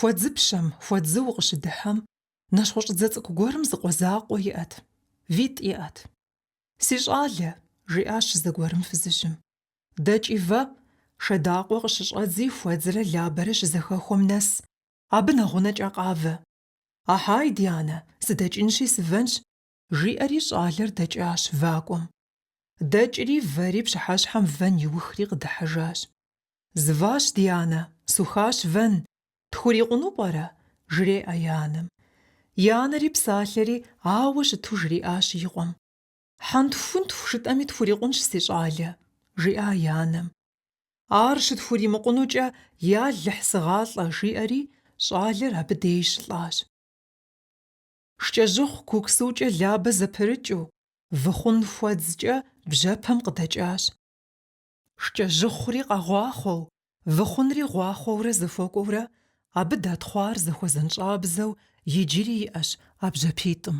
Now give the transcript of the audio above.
Хуэдзыпщэм, Хуэдзы укъыщыдыхьэм, нэщхъуэщӏыдзэ цӏыкӏу гуэрым зы къуэ закъуэ иӏэт, витӏ иӏэт. Си щӏалэ, жиӏащ зэгуэрым фызыжьым. Дэкӏи вэ, Шэдакъуэ къыщыщӏэдзи Хуэдзрэ Лабэрэ щызэхэхуэм нэс, абы нэгъунэкӏэ къавэ. Ахьай, ди анэ, сыдэкӏынщи сывэнщ, жиӏэри щӏалэр дэкӏащ вакӏуэм. Дэкӏри вэри пщыхьэщхьэм вэн иухри къыдыхьэжащ. Зващ, ди анэ, сухащ вэн, тхурикъуну пӏэрэ? жреӏэ и анэм. И анэри псалъэри ауэ щыту жриӏащ и къуэм. Хьэнтхунтху жытӏэми тхурикъунщ, си щӏалэ, жиӏа и анэм. Ар щытхуримыкъунукӏэ, Ялыхь, сыгъалӏэ, жиӏэри щӏалэр абы деж щылӏащ. Шкӏэжьыхъу Куксукӏэ Лабэ зэпрыкӏыу, Выхъун Хуэдзкӏэ бжьэпэм къыдэкӏащ. Шкӏэжьыхъури къэгъуахъуэу, Выхъунри гъуахъуэурэ зэхуэкӏуэурэ, абы датхъуар зэхуэзэнщӏабзэу иджыри иӏэщ а бжьэпитӏым.